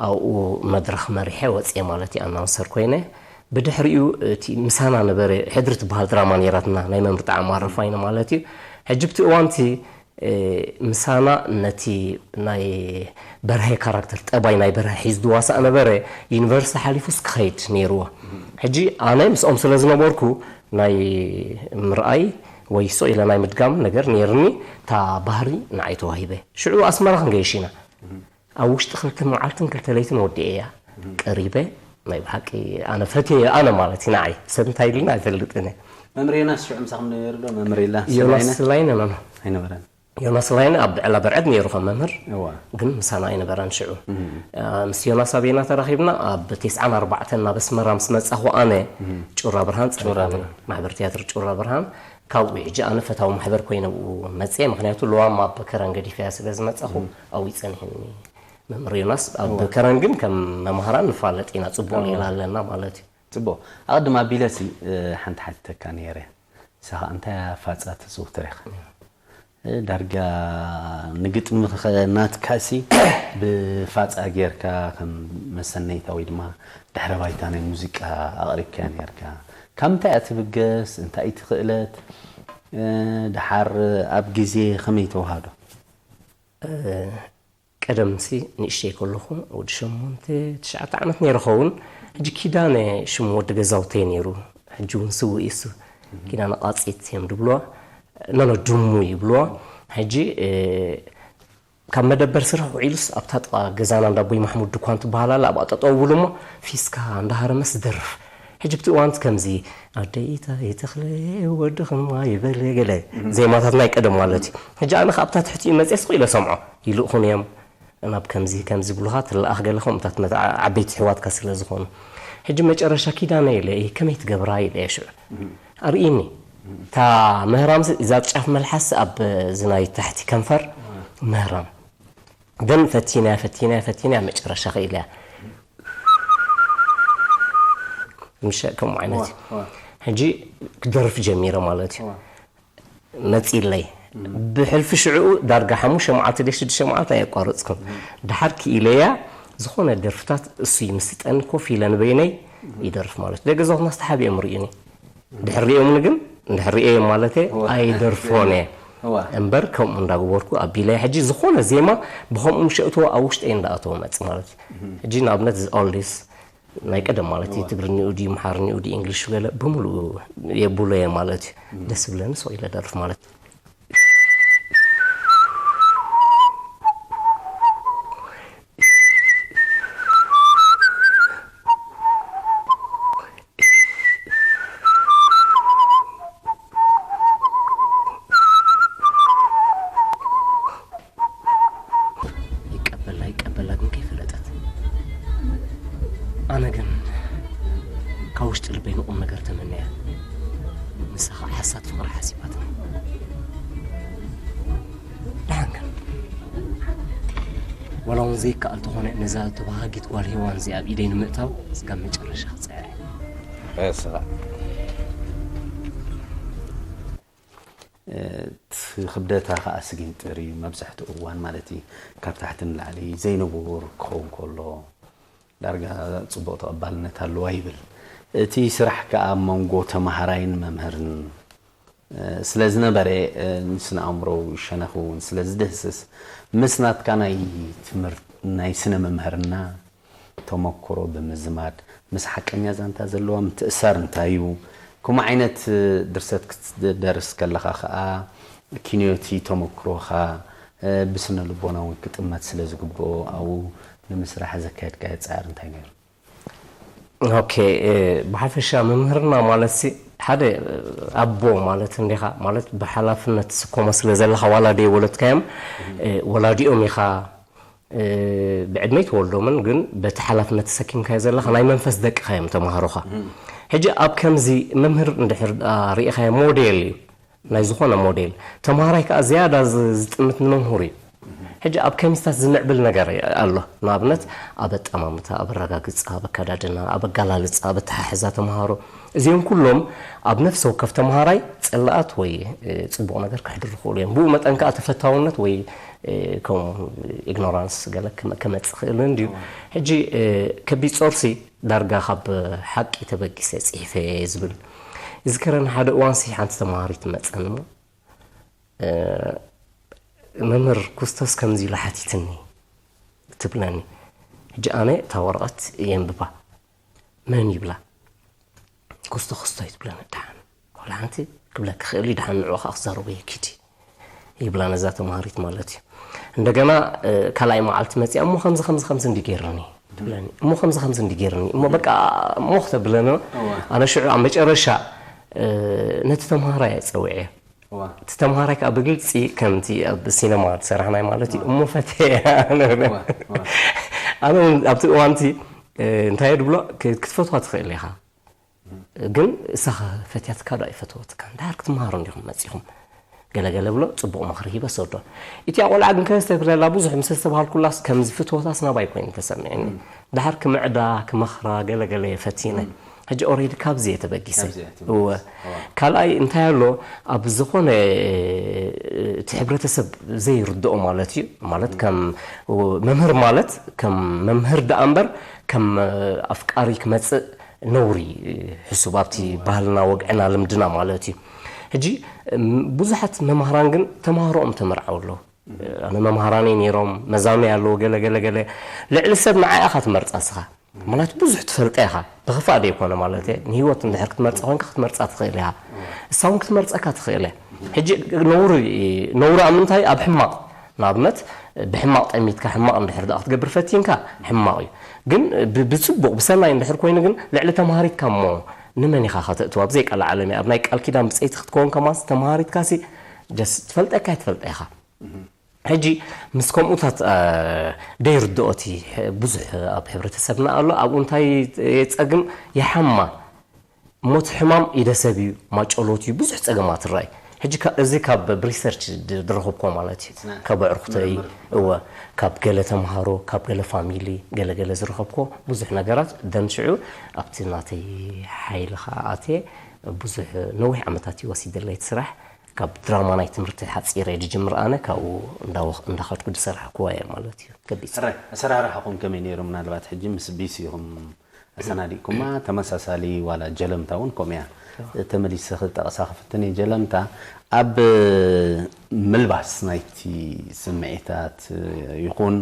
ኣብኡ መድረኽ መሪሐ ወፅየ ማለት እዩ፣ ኣናውንሰር ኮይነ። ብድሕሪኡ እቲ ምሳና ነበረ፣ ሕድሪ ትበሃል ድራማ ነይራትና፣ ናይ መምህር ጣዕማ ኣረፋይነ ማለት እዩ። ሕጂ ብቲ እዋንቲ፣ እ፣ ምሳና ነቲ ናይ በርሀ ካራክተር፣ ጠባይ ናይ በርሀ ሒዙ ዝዋሳእ ነበረ፣ ዩኒቨርሲቲ ሓሊፉስ ክኸይድ ነይርዎ። ሕጂ ኣነ ምስኦም ስለ ዝነበርኩ ናይ ምርኣይ ወይ ስቕ ኢለ ናይ ምድጋም ነገር ነይርኒ፣ እታ ባህሪ ንዓይ ተዋሂበ። ሽዑ ኣስመራ ክንገይሽ ኢና። ኣብ ውሽጢ ክልተ መዓልትን ክልተ ለይትን ወዲኤያ ቀሪበ። ናይ ብሓቂ ኣነ ፈትየ፣ ኣነ ማለት እዩ ንዓይ ሰብ እንታይ ኢሉና ኣይፈልጥን እየ። መምህር ዮናስ ሽዑ ምሳኹም ነይሩ ዶ? መምህር ኢላ ዮናስ ስላይነ? ስላይነ ኖ፣ ኖ። ኣይነበረን። ዮናስ ስላይነ ኣብ ዕላ በርዐድ ነይሩ ከም መምህር፣ እዋ። ግን ምሳና ኣይነበረን ሽዑ። እም። አ፣ ምስ ዮናስ ኣበይና ተራኺብና? ኣብ ተስዓን ኣርባዕተን ናብ ኣስመራ ምስ መጻኹ ኣነ እም። ጩራ ብርሃን ጸኒሑኒ። ጩራ ብርሃን። ማሕበር ትያትር ጩራ ብርሃን። ካብኡ ሕጂ ኣነ ፈታዊ ማሕበር ኮይነ ኣብኡ መጽየ። ምኽንያቱ ልዋም ኣብ ከረን ገዲፈያ ስለ ዝመጻኹ እም። ኣብኡ ጸኒሕኒ። መምህር ዮናስ ኣብ እዋ። ከረን ግን ከም መምሃራን ንፋለጥ ኢና፣ ጽቡቕ እዋ። ሜላ ኣለና ማለት እዩ። ጽቡቕ። ኣቐድም ኣቢለሲ፣ እ፣ ሓንቲ ሓቲተካ ነይረ። ንስኻ እንታይ ፋጻ ተዘውትር ኢኻ? እ፣ ዳርጋ ንግጥሚ ኸ ናትካሲ ብፋጻ ጌርካ ከም መሰነይታ ወይ ድማ ድሕረ ባይታ ናይ ሙዚቃ ኣቕሪብካያ ነይርካ። ካብ ምንታይ እያ ትብገስ? እንታይ እቲ ክእለት? እ፣ ደሓር ኣብ ግዜ ኸመይ ተዋሃዶ? እ፣ ቀደምሲ ንእሽተይ ከለኹ ወዲ ሸሞንተ፣ ትሽዓተ ዓመት ነይረ ኸውን። ሕጂ ኪዳነ ሽሙ ወዲ ገዛውተይ ነይሩ። ሕጂ እውን ስዉእ እዩ እሱ። ኪዳነ ቃጺት እዮም ድብልዋ። ኖ፣ ኖ፣ ድሙ ይብልዋ። ሕጂ፣ እ፣ ካብ መደበር ስራሕ ውዒሉስ ኣብታ ጥቓ ገዛና እንዳ ኣቦይ ማሕሙድ ድኳን ትበሃል ኣላ፣ ኣብኣ ጠጠው ብሉ እሞ ፊስካ እንዳሃረመስ ዝደርፍ። ሕጂ ብቲ እዋንት ከምዚ፣ "ኣደይ ኢታይ ተኽለ ወዲ ኽማ ይበል" ገለ ዜማታት ናይ ቀደም ማለት እዩ። ሕጂ ኣነ ካብታ ትሕቲኡ መፅየ ስቕ ኢለ ሰምዖ። ይልእኹን እዮም። ናብ ከምዚ፣ ከምዚ ብሉኻ ትለኣኽ ገለ ከምኡታት መታ-፣ ዓበይቲ ኣሕዋትካ ስለ ዝኾኑ። ሕጂ መጨረሻ ኪዳነ ኢለ፣ "እይ፣ ከመይ ትገብራ?" ኢለ እየ ሽዑ። ኣርእይኒ። እታ ምህራምስ እዛ ጫፍ መልሓስ ኣብ እዚ ናይ ታሕቲ ከንፈር ምህራም። ደን ፈቲናያ፣ ፈቲናያ፣ ፈቲናያ መጨረሻ ክኢለያ። ምሸ ከምኡ ዓይነት እዩ። ዋ፣ ዋ። ሕጂ ክደርፍ ጀሚረ ማለት እዩ። ዋ። መጺለይ። ብሕልፊ ሽዕኡ ዳርጋ ሓሙሽተ መዓልቲ ድዩ ሽዱሽተ መዓልቲ ኣየቋረጽኩን። ድሓር ክኢለያ ዝኾነ ደርፍታት እሱ ይምስጠኒ፣ ኮፍ ኢለ ንበይነይ ይደርፍ ማለት እዩ። ደገ ዛውትና ዝተሓቢኦም ርእዩኒ። ድሕር ሪኦምኒ ግን፣ ድሕር ሪኤዮም ማለተ እዋ። ኣይደርፎን እየ። እዋ። እምበር ከምኡ እንዳገበርኩ ኣቢለ ሕጂ ዝኾነ ዜማ ብኸምኡ ምሸእትዎ ኣብ ውሽጠይ እንዳኣተወ መጽእ ማለት እዩ። ሕጂ ንኣብነት እዚ ኦልዲስ ናይ ቀደም ማለት እዩ፣ እዋ። ትግርኒኡ ድዩ፣ ምሓርኒኡ ድዩ፣ እንግሊሹ ገለ ብምሉኡ የብሎ እየ ማለት እዩ። ደስ ይብለኒ፣ ስቕ ኢለ ደርፍ ማለት እዩ። ይቀበላ ይቀበላ ግን ከይፈለጠት። ኣነ ግን ካብ ውሽጢ ልበይ ንቑም ነገር ተመንያ። ንሳ ኸዓ ሓሳት ፍቕሪ ሓሲባትና። ደሓን ግን ዋላ እውን ዘይከኣል ተኾነ ነዛ ተባሃጊት ጓል ሄዋን እዚኣ ኣብ ኢደይ ንምእታው ስጋብ መጨረሻ ክጽዕር እየ። እስኻ እቲ ክብደታ ኸዓ ስጊንጥር እዩ መብዛሕትኡ እዋን ማለት እዩ። ካብ ታሕቲ ንላዕሊ ዘይንቡር ክኸውን ከሎ ዳርጋ ጽቡቕ ተቐባልነት ኣለዋ ይብል። እቲ ስራሕ ከኣ ኣብ መንጎ ተማሃራይን መምህርን፣ እ፣ ስለ ዝነበረ፣ እ፣ ንስነ ኣእምሮዊ ሸነኽ እውን ስለ ዝድህስስ፣ ምስ ናትካ ናይ ትምህርት-፣ ናይ ስነ መምህርና ተመክሮ ብምዝማድ፣ ምስ ሓቀኛ ዛንታ ዘለዋ ምትእሳር እንታይ እዩ? ከምኡ ዓይነት፣ እ፣ ድርሰት ክትደርስ ከለኻ ከኣ ኪንዮቲ ተመክሮኻ፣ እ፣ ብስነ ልቦና እውን ክጥመት ስለ ዝግብኦ፣ ኣብኡ ንምስራሕ ዘካየድካዮ ጻዕሪ እንታይ ነይሩ? ኦኬ፣ እ፣ ብሓፈሻ መምህርና ማለትሲ ሓደ ኣቦ ማለት እንዲኻ፣ ማለት ብሓላፍነት ትስከሞ ስለ ዘለኻ፣ ዋላ ደይ ወለድካዮም፣ እ፣ ወላዲኦም ኢኻ፣ እ፣ ብዕድመ ይትወልዶምን፣ ግን በቲ ሓላፍነት ተሰኪምካዮ ዘለኻ ናይ መንፈስ ደቅኻ እዮም ተምሃሮኻ። ሕጂ ኣብ ከምዚ መምህር እንድሕር ደኣ ርኢኻዮ፣ ሞዴል እዩ፣ ናይ ዝኾነ ሞዴል። ተምሃራይ ከኣ ዝያዳ ዝ-፣ ዝጥምት ንመምህሩ እዩ። ሕጂ ኣብ ከሚስታት ዝምዕብል ነገር ኣሎ። ንኣብነት ኣብ ኣጠማምታ፣ ኣብ ኣረጋግጻ፣ ኣብ ኣከዳድና፣ ኣብ ኣገላልጻ፣ ኣብ ኣተሓሕዛ ተምሃሮ። እዚኦም ኩሎም ኣብ ነፍሲ ወከፍ ተምሃራይ ጽላኣት ወይ፣ እ፣ ጽቡቕ ነገር ከሕድሩ ይኽእሉ እዮም። ብኡ መጠን ከኣ ተፈታውነት ወይ፣ እ፣ ከምኡ ኢግኖራንስ ገለ ክመ-፣ ክመጽእ ይኽእል እንድዩ። ሕጂ፣ እ፣ ከቢድ ጾርሲ ዳርጋ ካብ ሓቂ ተበጊሰ ጽሒፈ እየ ዝብል። ይዝከረኒ ሓደ እዋንሲ ሓንቲ ተምሃሪት ትመጸኒ እሞ፣ እ፣ "መምህር፣ ኩስቶስ ከምዚ ኢሉ ሓቲትኒ" ትብለኒ። ሕጂ ኣነ እታ ወረቐት የንብባ። "መን?" ይብላ። "ኩስቶ፣ ኩስቶ" እዩ ትብለኒ። ደሓን፣ ዋላ ሓንቲ ክብለኪ ክእል እዩ፣ ደሓን ንዕኡ ከኣ ክዛረቦ እየ፣ ኪዲ ይብላ ነዛ ተምሃሪት ማለት እዩ። እንደገና፣ እ፣ ካልኣይ መዓልቲ መጺኣ፣ "እሞ ከምዚ፣ ከምዚ፣ ከምዚ እንዲ ገይርኒ" ትብለኒ። "እሞ ከምዚ፣ ከምዚ እንዲ ገይርኒ" እሞ በቃ ሞኽ ተብለኒ። እዋ። ኣነ ሽዑ ኣብ መጨረሻ፣ እ፣ ነቲ ተምሃራይ እየ ጸዊዐ። እዋ። እቲ ተምሃራይ ከኣ ብግልጺ ከምቲ ኣብ ሲነማ ዝሰራሕናይ ማለት እዩ። እዋ። "እሞ ፈትየ" እያ ንብሎ። እዋ፣ እዋ። ኣነ እውን ኣብቲ እዋንቲ፣ እ፣ እንታይ እየ ድብሎ? "ክ-፣ ክትፈትዋ ትኽእል ኢኻ። ግን እሳኸ ፈትያትካ ዶ ኣይፈተወትካን? ድሓር ክትመሃሩ እንዲኹም መጺኹም" ገለ ገለ ብሎ፣ ጽቡቕ ምኽሪ ሂበ ሰዶ። እቲኣ ቆልዓ ግን ከስተብህለላ ብዙሕ ምስ ኣስተብሃልኩላስ ከምዚ ፍትወታስ ናባይ ኮይኑ ተሰሚዕኒ። ድሓር ክምዕዳ፣ ክመኽራ ገለ ገለ እየ ፈቲነ። ሕጂ ኦሬዲ ካብዚ እየ ተበጊሰ። ካብዚ እየ ተበጊሰ። እወ። እዋ። ካልኣይ እንታይ ኣሎ፣ ኣብ ዝኾነ እቲ ሕብረተሰብ ዘይርድኦ ማለት እዩ። ማለት ከም መምህር ማለት ከም መምህር ደኣ እምበር ከም ኣፍቃሪ ክመጽእ ነውሪ ሕሱብ ኣብቲ ባህልና ወግዕና ልምድና ማለት እዩ። ሕጂ፣ እም፣ ብዙሓት መማህራን ግን ተማሃሮኦም ተመርዓው ኣለዉ። ኣነ መምሃራነይ ነይሮም፣ መዛኑይ ኣለዉ፣ ገለ፣ ገለ፣ ገለ። ልዕሊ ሰብ ንዓይ ኢኻ ትመርጻ እስኻ። ምኽንያቱ ብዙሕ ትፈልጠ ኢኻ። ብኽፋእ ደይኮነ ማለት እየ። ንህይወት እንድሕር ክትመርጻ ኮንካ ክትመርጻ ትኽእል ኢኻ። እሳ እውን ክትመርጸካ ትኽእል እያ። ሕጂ ነውሪ፣ ነውሪ ኣብ ምንታይ? ኣብ ሕማቕ። ንኣብነት ብሕማቕ ጠሚትካ ሕማቕ እንድሕር ደኣ ክትገብር ፈቲንካ ሕማቕ እዩ። ግን ብ-፣ ብጽቡቕ ብሰናይ እንድሕር ኮይኑ ግን ልዕሊ ተማሃሪትካ እሞ ንመን ኢኻ ከተእትዋ? ብዘይ ቀልዓለም እያ። ኣብ ናይ ቃል ኪዳን ብጸይቲ ክትከውን ከማንስ ተማሃሪትካሲ ጀስ ትፈልጠካ እያ ትፈልጠ ኢኻ። ሕጂ ምስ ከምኡታት፣ አ፣ ደይርድኦ እቲ ሕ-፣ ብዙሕ ኣብ ሕብረተሰብና ኣሎ። ኣብኡ እንታይ የጸግም? ይሓማ። እሞ እቲ ሕማም ኢደ ሰብ እዩ፣ ማጨሎት እዩ፣ ብዙሕ ጸገማት ይረኣይ። ሕጂ ካ-፣ እዚ ካብ ብሪሰርች ድ-፣ ዝረኸብክዎ ማለት እዩ። ጽናዕ። ካብ ኣዕሩኽተይ፣ ምርምር። እወ፣ ካብ ገለ ተምሃሮ፣ ካብ ገለ ፋሚሊ፣ ገለ ገለ ዝረኸብክዎ ብዙሕ ነገራት ደንሽዑ ኣብቲ ናተይ ሓይሊ ኸኣ ኣትየ ብዙሕ ነዊሕ ዓመታት እዩ ወሲደለይ እቲ ስራሕ። ካብ ድራማ ናይ ትምህርቲ ሓጺረ ድጅምር ኣነ ካብኡ እንዳወኽ-፣ እንዳኸድኩ ዝሰራሕክዎ እየ ማለት እዩ። ገቢጽ። ሕራይ፣ ኣሰራርሓኹም ከመይ ነይሩ? ምናልባት ሕጂ ምስ ቢሲ ኢኹም ኣሰናዲእኩማ፣ ተመሳሳሊ ዋላ ጀለምታ እውን ከምኡ እያ። ተመሊሰ ክጠቕሳ ክፍትን እየ። ጀለምታ ኣብ ምልባስ ናይቲ ስምዒታት ይኹን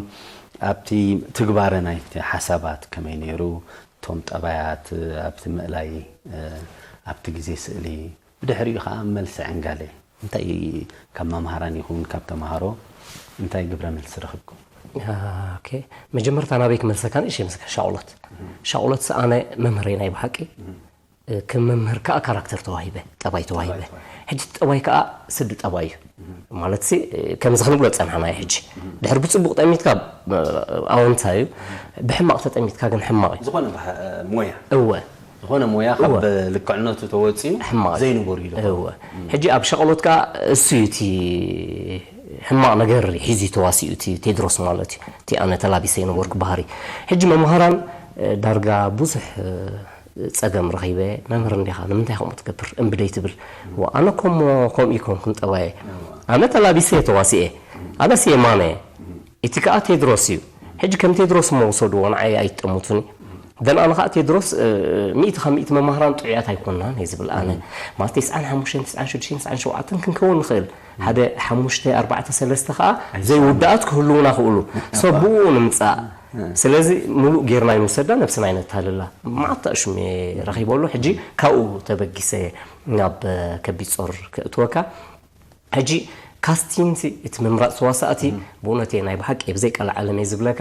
ኣብቲ ትግባረ ናይቲ ሓሳባት ከመይ ነይሩ? እቶም ጠባያት ኣብቲ ምእላይ፣ ኣብቲ ግዜ ስእሊ፣ ብድሕሪኡ ኸዓ መልሲ ዕንጋለ። እንታይ ካብ መምሃራን ይኹን ካብ ተምሃሮ እንታይ ግብረ መልሲ ረኽብኩም? ኦኬ፣ መጀመርታ ናበይ ክመልሰካ ንእሽተይ ምስካ ሻቑሎት። ሻቑሎት ሰኣነ መምህረይ ናይ ብሓቂ። ከም መምህር ከኣ ካራክተር ተዋሂበ፣ ጠባይ ተዋሂበ። ጠባይ ተዋሂበ። ሕጂ እቲ ጠባይ ከኣ ስዲ ጠባይ እዩ። ማለትሲ፣ ከምዚ ክንብሎ ጸናሕና እዩ ሕጂ። ድሕሪ ብጽቡቕ ጠሚትካ፣ ኣወንታ እዩ። ብሕማቕ ተጠሚትካ ግን ሕማቕ እዩ። ዝኾነ ባህ-፣ ሞያ። እወ። ዝኾነ ሞያ ካብ እወ። ልክዕነቱ ተወጺኡ ሕማቕ እዩ። ዘይንቡር እዩ ዝኾነ። እወ። ሕጂ ኣብ ሻቕሎት ከኣ እሱ እዩ እቲ ሕማቕ ነገር ሒዙ ተዋሲኡ እቲ ቴድሮስ ማለት እዩ። እቲ ኣነ ተላቢሰ የነበርኩ ባህሪ። ሕጂ መምሃራን፣ እ፣ ዳርጋ ብዙሕ፣ እ፣ ጸገም ረኺበ። "መምህር እንዲኻ፣ ንምንታይ ከምኡ ትገብር? እምቢ ደይ ትብል?" "ዋ፣ ኣነ እኮ እሞ ከምኡ ኣይኮንኩን ጠባየ። ኣነ ተላቢሰ እየ ተዋሲኤ። ኣነስ የማነ እየ። እቲ ከኣ ቴድሮስ እዩ። ሕጂ ከም ቴድሮስ እሞ ውሰድዎ፣ ንዓይ ኣይትጠምቱኒ። ደን ኣነ ከኣ ቴድሮስ፣ እ፣ ሚእቲ ካብ ሚእቲ መማህራን ጥዑያት ኣይኮንናን እየ ዝብል ኣነ። ማለት ተስዓን ሓሙሽተን፣ ተስዓን ሽዱሽተን፣ ተስዓን ሸውዓተን ክንከውን ንኽእል። ሓደ ሓሙሽተ፣ ኣርባዕተ፣ ሰለስተ ከኣ ዘይውዳኣት ክህልዉና ክእሉ። ሰብ ብኡ ንምጻእ። ስለዚ ሙሉእ ጌርና ይንውሰዳ፣ ነብስና ይነታልላ። መዓት ኣሽሙ እየ ረኺበሉ። ሕጂ ካብኡ ተበጊሰ ናብ ከቢድ ጾር ከእትወካ። ሕጂ ካስቲንሲ እቲ ምምራጽ ተዋሳእቲ ብእውነት እየ ናይ ብሓቂ ብዘይ ቀልዓለም እየ ዝብለካ፣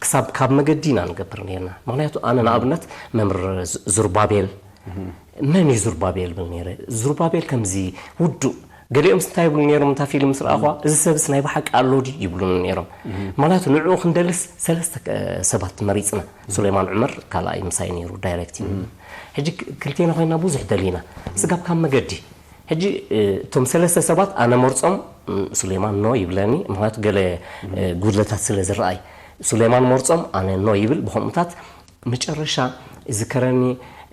ክሳብ ካብ መገዲ ኢና ንገብር ነርና። ምኽንያቱ ኣነ ንኣብነት መምህር ዝ-፣ ዙርባቤል፣ መን እዩ ዙርባቤል ብል ነይረ። ዙርባቤል ከምዚ ውዱእ፣ ገሊኦም እንታይ ይብሉ ነይሮም፣ እታ ፊልም ምስ ረኣኹዋ፣ "እዚ ሰብስ ናይ ብሓቂ ኣሎ ድዩ?" ይብሉኒ ነይሮም። ማለት ንዕኡ ክንደልስ ሰለስተ፣ እ፣ ሰባት መሪጽና። ሱሌማን ዑመር ካልኣይ ምሳይ ነይሩ ዳይሬክቲንግ። ሕጂ ክ-፣ ክልቴና ኮይና ብዙሕ ደሊና። ስጋብ ካብ መገዲ። ሕጂ፣ እ፣ እቶም ሰለስተ ሰባት ኣነ መርጾም፣ ም፣ ሱሌማን ኖ ይብለኒ፣ ምኽንያቱ ገለ፣ እ፣ ጉድለታት ስለ ዝረኣይ። ሱሌማን መርጾም ኣነ ኖ ይብል፣ ብኸምኡታት መጨረሻ ዝከረኒ፣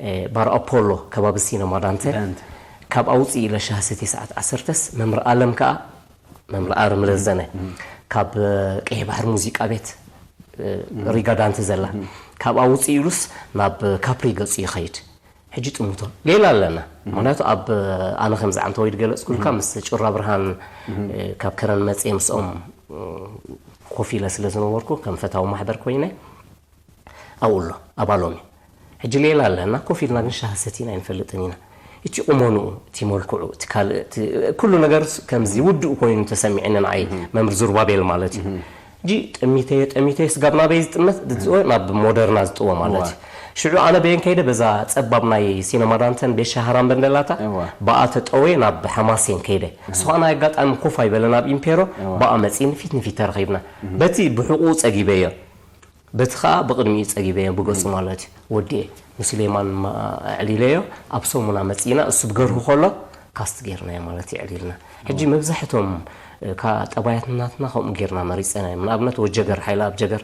እ፣ ባር ኣፖሎ ከባቢ ሲነማ ዳንተ። ዳንተ። ካብ ኣውፅእ ኢለ ሻሂ ሰትየ ሰዓት ዓሰርተስ መምህር ኣለም ከኣ፣ መምህር ኣረም ለዘነ፣ ካብ፣ እ፣ ቀይሕ ባሕሪ ሙዚቃ ቤት፣ እ፣ ሪጋ ዳንተ ዘላ፣ ካብ ኣውፅእ ኢሉስ ናብ ካፕሪ ገፁ ይኸይድ። ሕጂ ጥምቶ ሌላ ኣለና። ምኽንያቱ ኣብ፣ እ፣ ኣነ ከምዚ ዓንተወይ ዝገለፅኩልካ ምስ ጭራ ብርሃን፣ እ፣ ካብ ከረን መፅየ ምስኦም፣ እ፣ ኮፍ ኢለ ስለ ዝነበርኩ ከም ፈታዊ ማሕበር ኮይነ ኣብኡ ኣሎ፣ ኣባሎም እዩ። ሕጂ ሌላ ኣለና፣ ኮፍ ኢልና ግን ሻሂ ሰቲና ኣይንፈልጥን ኢና። እቲ ቁመንኡ፣ እቲ መልክዑ፣ እቲ ካልእ፣ እቲ ኩሉ ነገር ከምዚ ውዱእ ኮይኑ ተሰሚዕኒ ንዓይ፣ መምህር ዙርባቤል ማለት እዩ። ሕጂ ጠሚተዮ፣ ጠሚተዮ ስጋብ ናበይ ዝጥመት፣ ዝጥወ ናብ ሞደርና ዝጥወ ማለት እዩ። ሽዑ ኣነ በየን ከይደ፣ በዛ ጸባብ ናይ ሲነማ ዳንተን ቤት ሻሃራን በንደላታ፣ እዋ። ብኣ ተጠወየ ናብ ሓማሴን ከይደ። እሱ ኸኣ ናይ ኣጋጣሚ ኮፍ ኣይበለን ኣብ ኢምፔሮ፣ እዋ። ብኣ መጺእኒ ፊት ንፊት ተረኺብና። በቲ ብሕቑኡ ጸጊበዮ። በቲ ኸኣ ብቕድሚኡ ጸጊበዮ ብገጹ ማለት እዩ። ወዲኤ ንሱሌማን ማ-፣ ኣዕሊለዮ፣ ኣብ ሰሙና መጺእና፣ እሱ ብገርሁ ከሎ ካስት ጌርናዮ ማለት እዩ፣ ኣዕሊልና። ሕጂ መብዛሕቶም፣ እ፣ ካ-፣ ጠባያት ናትና ከምኡ ጌርና መሪጸናዮም። ንኣብነት ወጀገር፣ ሓይለ ኣብ ጀገር፣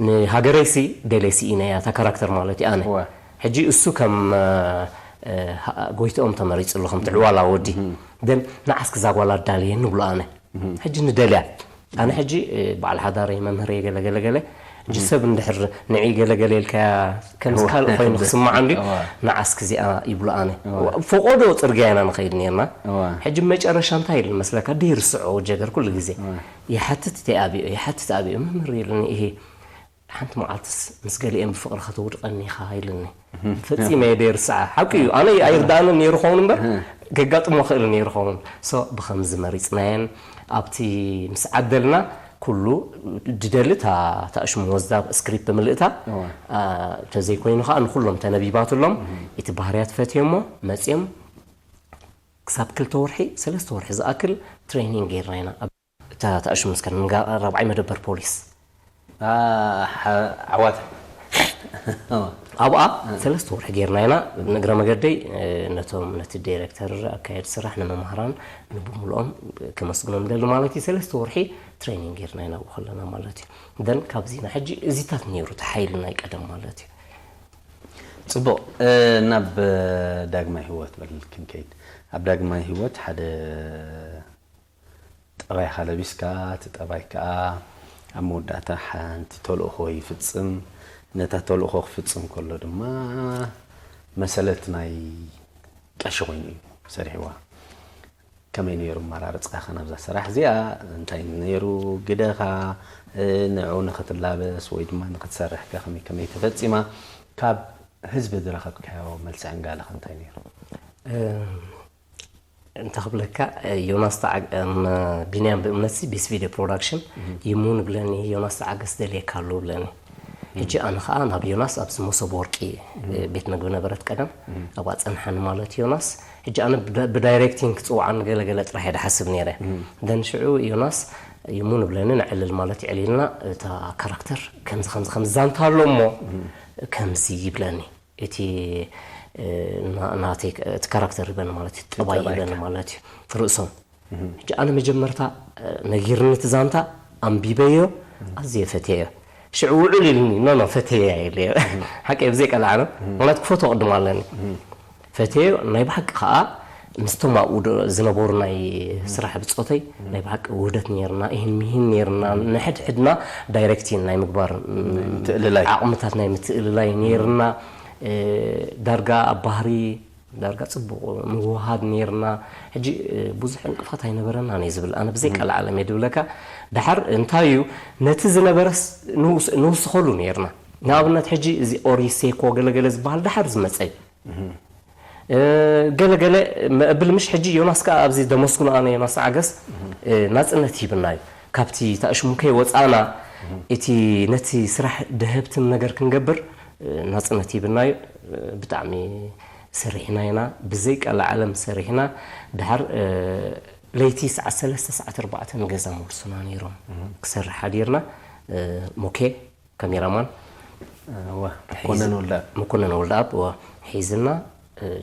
ንሃገረይሲ ደልየ ስኢነያ፣ እታ ካራክተር ማለት እዩ፣ ኣነ። እወ። ሕጂ እሱ ከም፣ እ፣ እ፣ ሃ-፣ ጎይትኦም ተመሪጹ ኣሎ፣ ከም ትዕዋላ ወዲ። ደን ንዓስኪ እዛ ጓል ኣዳልየ ንብሎ ኣነ። ሕጂ ንደልያ። ኣነ ሕጂ፣ እ፣ በዓል ሓዳር እየ፣ መምህር እየ፣ ገለ ገለ ገለ። ሕጂ ሰብ እንድሕር ንዒ ገለ ገለ ኢልካያ፣ ከምዚ እዋ። ካልእ ኮይኑ ክስምዓ እንድዩ፣ እዋ። ንዓስኪ እዚኣ ይብሎ ኣነ። እዋ። ፈቆዶ ጽርግያ ኢና ንኸይድ ኔርና። እዋ። ሕጂ መጨረሻ እንታይ ኢሉ መስለካ? ደይርስዖ ጀገር ኩሉ ግዜ። እዋ። ይሓትት ተይ ኣብዮ፣ ይሓትት ኣብዮ፣ መምህር ኢሉኒ፣ ይሄ ሓንቲ መዓልትስ ምስ ገሊኤን ብፍቕሪ ከተውድቐኒ ኢኻ ኢሉኒ። ፈጺመ እየ ደይርስዓ። ሓቂ እዩ፣ ኣነ ኣይርድኣንን ነይሩ ኸውን እምበር፣ እህ። ከጋጥሞ ክእል ነይሩ ኸውን። ሶ፣ ብኸምዚ መሪጽናየን፣ ኣብቲ ምስ ዓደልና፣ ኩሉ ድደሊ እታ፣ እታ እሽሙ ወዝዳ ስክሪፕት ብምልእታ፣ እዋ። ኣ፣ ተዘይኮይኑ ኸኣ ንኹሎም ተነቢባትሎም፣ እቲ ባህርያት ፈትዮሞ፣ መጽዮም፣ ክሳብ ክልተ ወርሒ፣ ሰለስተ ወርሒ ዝኣክል ትሬኒንግ ጌርና ኢና። ኣብ እታ፣ እታ እሽሙ እስከ ንጋ-፣ ራብዓይ መደበር ፖሊስ። ኣ፣ ሓ-፣ ዓዋተ። ኣብኣ ሰለስተ ወርሒ ጌርና ኢና። ንእግረ መገደይ፣ እ፣ ነቶም፣ ነቲ ዳይሬክተር፣ ኣካየዲ ስራሕ፣ ንመምሃራን፣ ንብሙሉኦም ከመስግኖም ደሊ ማለት እዩ። ሰለስተ ወርሒ ትሬኒንግ ጌርና ኢና ኣብኡ ከለና ማለት እዩ። ደን ካብዚ ና ሕጂ እዚታት ነይሩ እቲ ሓይሊ ናይ ቀደም ማለት እዩ። ጽቡቕ፣ እ፣ ናብ ዳግማይ ህይወት በል ክንከይድ። ኣብ ዳግማይ ህይወት ሓደ ጠባይኻ ለቢስካ፣ እቲ ጠባይ ከኣ ኣብ መወዳእታ ሓንቲ ተልእኾ ይፍጽም። ነታ ተልእኾ ክፍጽም ከሎ ድማ መሰለት ናይ ቀሺ ኮይኑ እዩ ሰሪሕዋ። ከመይ ነይሩ ኣመራርጻኻ ናብዛ ስራሕ እዚኣ? እንታይ ነይሩ ግደኻ? እ፣ ንዕኡ ንኽትላበስ ወይ ድማ ንኽትሰርሕ ከ ከመይ ከመይ ተፈጺማ? ካብ ህዝቢ ዝረኸብካዮ መልሲ ዕንጋለኸ እንታይ ነይሩ? እ፣ እንተ ክብለካ፣ እ፣ ዮናስ ተዓግ-፣ እም፣ ቢንያም ብእምነትሲ ቢስ ቪድዮ ፕሮዳክሽን እህ። ይሙን ብለኒ፣ ዮናስ ተዓገስ ደልየካ ኣለዉ ብለኒ። ሕጂ ኣነ ኸኣ ናብ ዮናስ ኣብዚ መሶብ ወርቂ፣ እህ። እ፣ ቤት መግቢ ነበረት ቀደም፣ እህ። ኣብኣ ጸንሓኒ ማለት ዮናስ። ሕጂ ኣነ ብዳ-፣ ብዳይሬክቲንግ ክጽውዓኒ ገለ ገለ ጥራሕ እየ ድሓስብ ነይረ። እህ። ደን ሽዑ ዮናስ ይሙን ብለኒ፣ ንዕልል ማለት የዕሊልና፣ እታ ካራክተር ከምዚ፣ ከምዚ፣ ከምዚ ዛንታ ኣሎ እሞ፣ እህ። ከምዚ ይብለኒ። እቲ፣ እ፣ ና-፣ ናተይ ክ-፣ እቲ ካራክተር ይበኒ ማለት እዩ፣ እቲ ጠባይ ጠባይካ። ይበኒ ማለት እዩ፣ ርእሶም። እህ። ሕጂ ኣነ መጀመርታ፣ እ፣ ነጊርኒ እቲ ዛንታ፣ ኣንቢበዮ፣ እህ። ኣዝየ ፈትየዮ። ሽዑ ውዕል ኢሉኒ፣ ኖ፣ ኖ፣ ፈትየያ ኢለዮ። እህ። ሓቂ ብዘይ ቀላዕሎ፣ እህ። ምኽንያቱ ክፈትዎ ቅድም ኣለኒ። እህ። ፈትየዮ፣ ናይ ብሓቂ ከኣ ምስቶም ኣብኡ ዶ-፣ ዝነበሩ ናይ እህ። ስራሕ ብጾተይ፣ እህ። ናይ ብሓቂ ውህደት ነይርና፣ ኢሂን ሚሂን ነይርና፣ እህ። ንሕድሕድና ዳይሬክቲን ናይ ምግባር፣ ም-፣ ናይ ምትእልላይ። ዓቕምታት ናይ ምትእልላይ እህ። ነይርና። እ፣ ዳርጋ ኣብ ባህሪ ዳርጋ ጽቡቕ ምውህሃድ ነይርና። ሕጂ፣ እ፣ ብዙሕ ዕንቅፋት ኣይነበረናን እየ ዝብል። ኣነ ብዘይ እም። ቀልዓለም እየ ድብለካ። ደሓር እንታይ እዩ፣ ነቲ ዝነበረስ ንውስ-፣ ንውስኸሉ ነይርና። ንኣብነት፣ ሕጂ እዚ ኦሪሴኮ ገለገለ ዝበሃል ደሓር ዝመጸ እዩ። እም። እ፣ ገለገለ መብል ምሽ ሕጂ ዮናስ ከኣ ኣብዚ ደመስኩኖ ኣነ ዮናስ ዓገስ፣ እም። እ፣ ናጽነት ሂብና እዩ። ካብቲ ታእሽሙ ከይወጻእና፣ እም። እቲ ነቲ ስራሕ ደሀብትን ነገር ክንገብር፣ እ፣ ናጽነት ሂብና እዩ። እ፣ ብጣዕሚ ሰሪሕና ኢና፣ ብዘይ ቀልዓለም ሰሪሕና። ድሓር ለይቲ ሰዓት ሰለስተ፣ ሰዓት ኣርባዕተ ንገዛ መውሱና ነይሮም። ክሰርሕ ሓዲርና። ሞኬ ካሜራማን መኮነን ወልደኣብ። መኮነን ወልደኣብ ሒዝና፣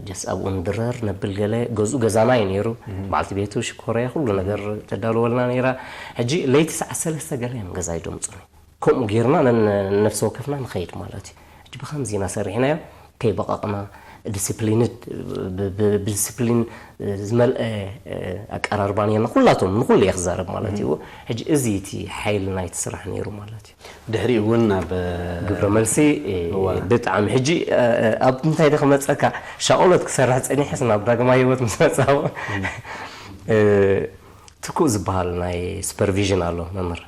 ጀስ ኣብኡ ንድረር ነብል። ገለ ገዝኡ ገዛና እዩ ነይሩ። በዓልቲ ቤቱ ሽኮርያ ኩሉ ነገር ተዳልወልና ነይራ። ሕጂ ለይቲ ሰዓት ሰለስተ ገለ እዮም ገዛ ይደምፁኒ። ከምኡ ጌርና ነን-፣ ነፍሲ ወከፍና ንኸይድ ማለት እዩ። ሕጂ ብኸምዚ ኢና ሰሪሕናዮ። ከይበቐቕና፣ ዲስፕሊንድ፣ ብ-፣ ብ-፣ ብዲስፕሊን ዝመልአ ኣቀራርባ ነርና። ኩላቶም ንኹሉ እየ ክዛረብ ማለት እዩ። ሕጂ እዚ እቲ ሓይሊ ናይቲ ስራሕ ነይሩ ማለት እዩ። ድሕሪኡ እውን ናብ ግብረ መልሲ ብጣዕሚ ሕጂ ኣብ እንታይ ዶ ክመፀካ፣ ሻቕሎት ክሰርሕ ፀኒሐስ ናብ ዳግማይ ህይወት ምስ መፃኹ ትኩእ ዝበሃል ናይ ሱፐርቪዥን ኣሎ መምህር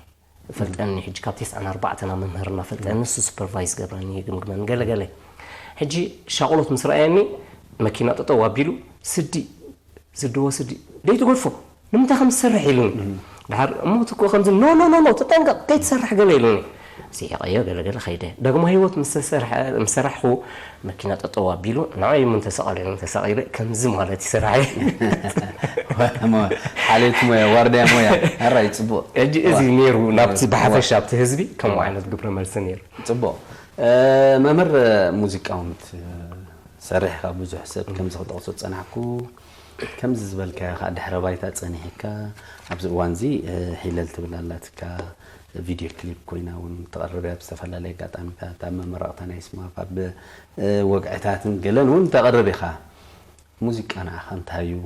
ፈልጠኒ። ሕጂ ካብ ተስዓን ኣርባዕተን ኣብ መምህርና ፈልጠኒ፣ ንሱ ሱፐርቫይዝ ገብረኒ፣ ይግምግመኒ ገለገለ። ሕጂ ሻቕሎት ምስ ረኣየኒ መኪና ጠጠው ኣቢሉ ስዲ ስዲ ወስዲ ደይ ትገድፎ ንምንታይ ከም ትሰርሕ ኢሉኒ። ድሓር እሞ ትኮ ከምዚ ኖ ኖ ኖ ኖ ተጠንቀቕ ከይትሰርሕ ገለ ኢሉኒ። ስሒቐዮ ገለ ገለ ኸይደ። ዳግማይ ህይወት ምስ ተሰርሐ-፣ ምስ ሰራሕኹ መኪና ጠጠው ኣቢሉ ንዓይ እውን ተሰቐለ ኢሉኒ። ተሰቒለ ከምዚ ማለት እዩ ስራሐይ። ሓልዮት ሞያ፣ ዋርድያ ሞያ። ኣራይ ጽቡቕ። ሕጂ እዚ ነይሩ ናብቲ ብሓፈሻ ኣብቲ ህዝቢ ከምኡ ዓይነት ግብረ መልሲ ነይሩ። ጽቡቕ። መምህር ሙዚቃ እውን ትሰርሕ ኢኻ፣ ብዙሕ ሰብ ከምዚ ክጠቕሶ ዝጸናሕኩ ከምዚ ዝበልካዮ ከዓ ድሕረ ባይታ ጸኒሕካ ኣብዚ እዋንዚ ሒለል ትብል ኣላትካ፣ ቪድዮ ክሊፕ ኮይና እውን ተቕርብ እያ። ኣብ ዝተፈላለየ ኣጋጣሚታት ኣብ መመረቕታ ናይ ስማፕ ኣብ ወግዕታትን ገለን እውን ተቕርብ ኢኻ። ሙዚቃ ንዓኻ እንታይ እዩ?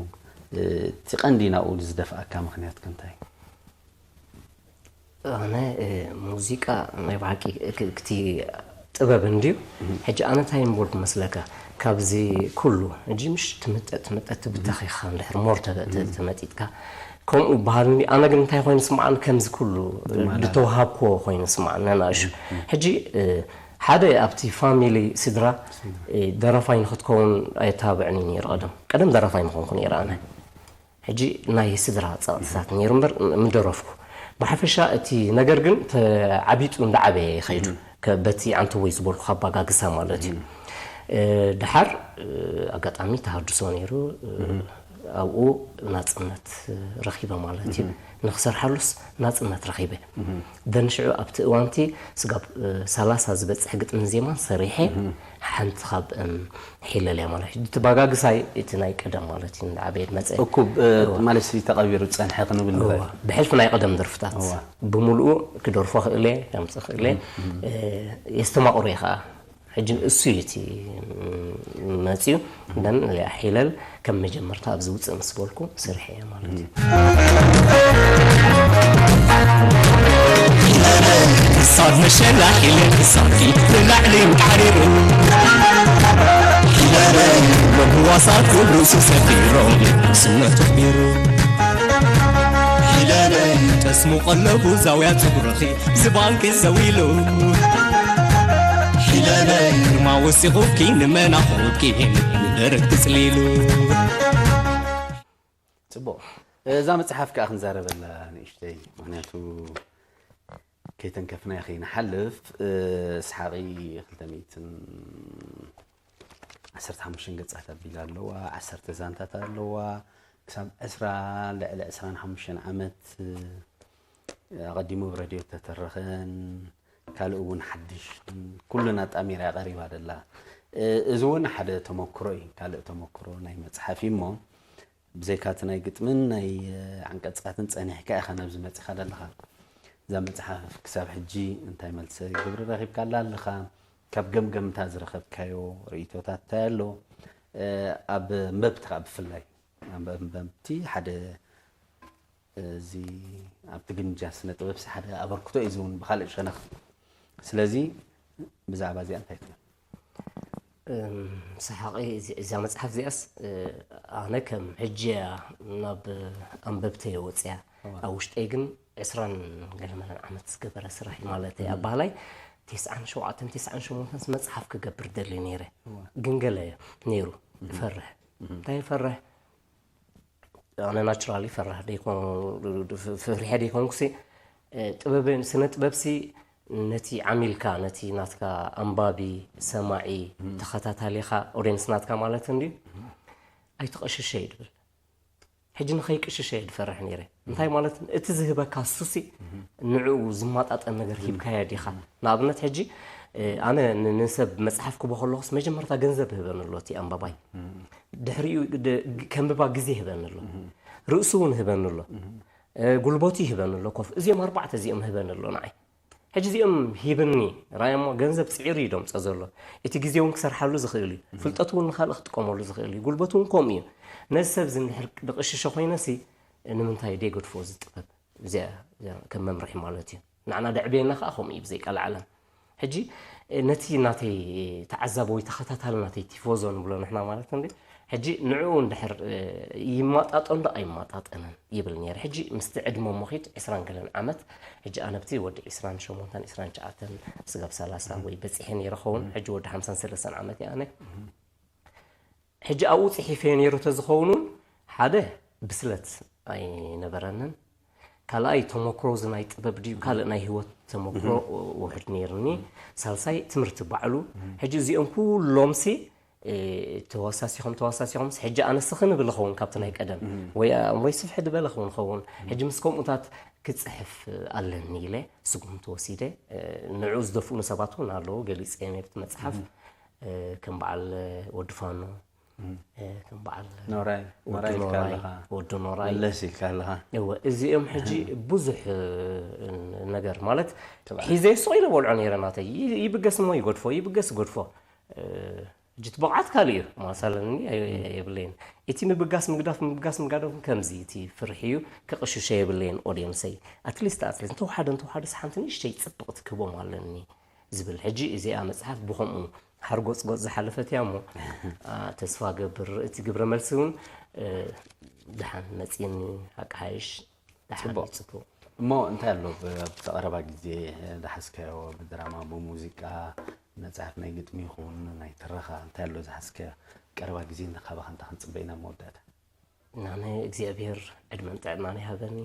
እቲ ቀንዲ ናብኡ ዝደፍኣካ ምኽንያት ከ እንታይ እዩ? ኣነ ሙዚቃ ናይ ብሓቂ እቲ ጥበብ እንድዩ። ሕጂ ኣነ እንታይ ምበልኩ መስለካ፣ ካብዚ ኩሉ ሕጂ ምሽ ትምጠጥ ትምጠጥ ትብተኽ ኢኻ እንድሕር ሞር ተመጢጥካ ከምኡ በሃል። ኣነ ግን እንታይ ኮይኑ ስምዓኒ፣ ከምዚ ኩሉ ዝተዋሃብክዎ ኮይኑ ስምዓኒ ኣናእሹ። ሕጂ ሓደ ኣብቲ ፋሚሊ ስድራ ደራፋይ ንክትከውን ኣየተባብዕኒ ነይሩ። ቀደም ቀደም ደራፋይ ምኾንኩ ነይረ ኣነ። ሕጂ ናይ ስድራ ጸቕጥታት ነይሩ እምበር ምደረፍኩ። ብሓፈሻ እቲ ነገር ግን ተዓቢጡ እንዳዓበየ ይኸይዱ። ከ-፣ በቲ ዓንተቦይ ዝበልኩ ኣባጋግሳ ማለት እዩ። እ፣ ድሓር፣ እ፣ ኣጋጣሚ ተሃድሶ ነይሩ። እ፣ ኣብኡ ናጽነት ረኺበ ማለት እዩ። ንኽሰርሓሉስ ናጽነት ረኺበ። ደን ሽዑ ኣብቲ እዋንቲ ስጋብ፣ እ፣ ሰላሳ ዝበጽሕ ግጥምን ዜማን ሰሪሐ። ሓንቲ ካብ፣ እም፣ ሒለል እያ ማለት እዩ። እቲ ባጋግሳይ እቲ ናይ ቀደም ማለት እዩ፣ እንዳዓበየ መጸ። እኩብ፣ እ፣ እዋ። ማለት ሲ ተቐቢሩ ጸንሐ ክንብል እዋ። ንኽእል። ብሕልፊ ናይ ቀደም ደርፍታት እዋ። ብምሉኡ ክደርፎ ክእለ፣ ከምጽእ ክእለ፣ እ፣ የስተማቕሮ እየ ኸዓ። ሕጂ እሱ እዩ እቲ፣ እም፣ መጽዩ። ደን ሒለል ከም መጀመርታ ኣብዚ ውጽእ ምስ በልኩ ስርሐ እየ ማለት እዩ። ክሳብ መሸላ ሒለ ክሳብኪ ንላዕሊ ሓሪሩ። ሎሚ ዋሳት ርእሱ ሰፊሮም ስነቱ ኣኽቢሩ። ጠስሙ ቀለቡ ዛውያ ጸጉርኺ ዝባንኪ ዘው ኢሉ። ግርማ ወሲኹብኪ ንመናኹብኪ ንደረት ክጽሊሉ። ጽቡቕ። እዛ መጽሓፍ ከኣ ክንዛረበላ ንእሽተይ፣ ምኽንያቱ ከይተንከፍናዮ ከይንሓልፍ፣ እ፣ ሰሓቒ ክልተ ሚእትን ዓሰርተ ሓሙሽተን ገጻት ኣቢላ ኣለዋ፣ ዓሰርተ ዛንታት ኣለዋ። ክሳብ ዕስራ፣ ልዕሊ ዕስራን ሓሙሽተን ዓመት፣ እ፣ ኣቐዲሙ ብረድዮ እተተረኸን ካልእ እውን ሓድሽ ኩሉን ኣጣሚራ እያ ቀሪባ ደላ። እ፣ እዚ እውን ሓደ ተመክሮ እዩ፣ ካልእ ተመክሮ ናይ መጽሓፍ እዩ እሞ፣ ብዘይካ እቲ ናይ ግጥምን ናይ፣ እ፣ ዓንቀጻትን ጸኒሕካ ኢኻ ናብዚ መጺኻ ደለኻ። እዛ መጽሓፍ ክሳብ ሕጂ እንታይ መልሰ ግብሪ ረኺብካላ ኣለኻ? ካብ ገምገምታ ዝረኸብካዮ ርእይቶታት እንታይ ኣሎ? እ፣ ኣብ ኣንበብቲ ከኣ ብፍላይ፣ ኣብ ኣንበብቲ ሓደ እዚ ኣብ ትግርኛ ስነ ጥበብሲ ሓደ ኣበርክቶ እዩ ዝውን ብኻልእ ሸነኽ። ስለዚ ብዛዕባ እዚኣ እንታይ ትብል? እም፣ ሰሓቂ እዚ-፣ እዛ መጽሓፍ እዚኣስ፣ እ፣ ኣነ ከም ሕጂ እያ ናብ ኣንበብተይ ወጽያ። እዋ። ኣብ ውሽጠይ ግን ዕስራን ገለመለን ዓመት ዝገበረ ስራሕ እዩ ማለት እዩ። እም። ኣባህላይ ተስዓን ሸውዓተን፣ ተስዓን ሸሞንተን መጽሓፍ ክገብር ደሊ ነይረ። እዋ። ግን ገለ ነይሩ። እም። እፈርሕ። እም። እንታይ እፈርሕ? ኣነ ናቹራሊ ፈራህ ደይኮን፣ ፍ-፣ ፍሪሐ ደይኮንኩሲ፣ እ፣ ጥበብን ስነ ጥበብሲ ነቲ ዓሚልካ፣ ነቲ ናትካ ኣንባቢ፣ ሰማዒ፣ ተኸታታሊኻ፣ ኦድየንስ ናትካ ማለት እንድዩ፣ ኣይትቐሽሸ እዩ ድብል። ሕጂ ንኸይቅሽሸ እየ ድፈርሕ ነይረ። እንታይ ማለት፣ እቲ ዝህበካ እሱሲ ንዕኡ ዝማጣጠን ነገር ሂብካዮ ዲኻ? ንኣብነት ሕጂ፣ እ፣ ኣነ ን-፣ ንሰብ መጽሓፍ ክቦ ከለኹስ መጀመርታ ገንዘብ ህበኒ ኣሎ እቲ ኣንባባይ። ድሕሪኡ ድ-፣ ከንብባ ግዜ ህበኒ ኣሎ። ርእሱ እውን ህበኒ ኣሎ። እ፣ ጉልበቱ ይህበኒ ኣሎ። ኮፍ፣ እዚኦም ኣርባዕተ እዚኦም ህበኒ ኣሎ ንዓይ። ሕጂ እዚኦም ሂብኒ፣ ራእዮሞ ገንዘብ ጽዒሩ እዩ ደምጾ ዘሎ። እቲ ግዜ እውን ክሰርሓሉ ዝኽእል እዩ። ፍልጠቱ እውን ንኻልእ ክጥቀመሉ ዝኽእል እዩ። ጉልበቱ እውን ከምኡ እዩ። ነዚ ሰብ እዚ እንድሕር ድቕሽሾ ኮይነሲ፣ ንምንታይ ደይገድፎ እዚ ጥበብ? እዚኣ፣ እዚኣ ከም መምርሒ ማለት እዩ። ንዓና ደዕብየና ከኣ ከምኡ እዩ ብዘይ ቃል ዓለም። ሕጂ፣ ነቲ ናተይ ተዓዛቢ ወይ ተኸታታሊ ናተይ ቲፎዞ ንብሎ ንሕና ማለት እንዲ፣ ሕጂ ንዕኡ እንድሕር፣ እ፣ ይማጣጠን ዶ ኣይማጣጠንን ይብል ነይረ። ሕጂ ምስቲ ዕድመ እሞ ኺድ ዕስራን ገለን ዓመት፣ ሕጂ ኣነ ብቲ ወዲ ዕስራን ሸሞንተን፣ ዕስራን ትሽዓተን፣ ስጋብ ሰላሳ ወይ በጺሐ ነይረ ኸውን። ሕጂ ወዲ ሓምሳን ሰለስተን ዓመት እየ ኣነ። ሕጂ ኣብኡ ጽሒፈዮ ነይሩ ተዝኸውን እውን፣ ሓደ ብስለት ኣይነበረንን። ካልኣይ ተመክሮ፣ እዚ ናይ ጥበብ ድዩ ካልእ ናይ ህይወት ተመክሮ ውሑድ ነይርኒ። ሳልሳይ ትምህርቲ ባዕሉ። ሕጂ እዚኦም ኩሎምሲ፣ እ፣ ተወሳሲኾም፣ ተወሳሲኾምስ፣ ሕጂ ኣነ ስኽን እብል እኸውን ካብቲ ናይ ቀደም። ወይ ኣእምሮይ ስፍሕ ዝበለ ክውን እኸውን። ሕጂ ምስ ከምኡታት ክጽሕፍ ኣለኒ ኢለ ስጉምቲ ወሲደ። እ፣ ንዕኡ ዝደፍኡኒ ሰባት እውን ኣለዉ፣ ገሊጸዮም እየ ብቲ መጽሓፍ። እ፣ ከም በዓል ወዲ ፋኖ፣ እ፣ ከም በዓል ኖራይ፣ ወዲ ኖራይ ኢልካ ኖራይ፣ ኣለኻ። ወዲ ኖራይ። መለስ ኢልካ ኣለኻ። እወ፣ እዚኦም ሕጂ ብዙሕ፣ እ፣ ነገር ማለት፣ ትብዓት። ሒዘ ስቕ ኢለ በልዖ ነይረ ናተይ። ይ-፣ ይብገስ እሞ ይገድፎ፣ ይብገስ ይገድፎ። እ፣ ሕጂ እቲ ብቕዓት ካልእ እዩ። ማሳለኒ ኣይ-፣ ኣይ-፣ የብለይን። እቲ ምብጋስ ምግዳፍ፣ ምብጋስ ምጋደፍ ከምዚ፣ እቲ ፍርሒ እዩ። ከቕሽሸ የብለይን ኦድየንሰይ። ኣትሊስት፣ ኣትሊስት እንተወሓደ፣ እንተወሓደስ ሓንቲ ንእሽተይ ጽብቕቲ ክህቦም ኣለኒ ዝብል። ሕጂ እዚኣ መጽሓፍ ብኸምኡ ሓርጎጽጎጽ ዝሓለፈት እያ እሞ፣ ኣ፣ ተስፋ ገብር እቲ ግብረ መልሲ እውን፣ እ፣ ደሓን መጺእኒ፣ ሓቂ ሓይሽ፣ ደሓን ጽቡቕ። እዩ፣ ጽቡቕ። እሞ እንታይ ኣሎ ብ-፣ ኣብቲ ቀረባ ግዜ ዝሓዝካዮ ብድራማ፣ ብሙዚቃ፣ መጽሓፍ ናይ ግጥሚ ይኹን ናይ ትረኻ፣ እንታይ ኣሎ ዝሓዝካዮ? ቀረባ ግዜ እንተ ካባኻ እንታይ ክንጽበ ኢና መወዳእታ? ኣነ እግዚኣብሔር ዕድመን ጥዕናን ይሃበኒ።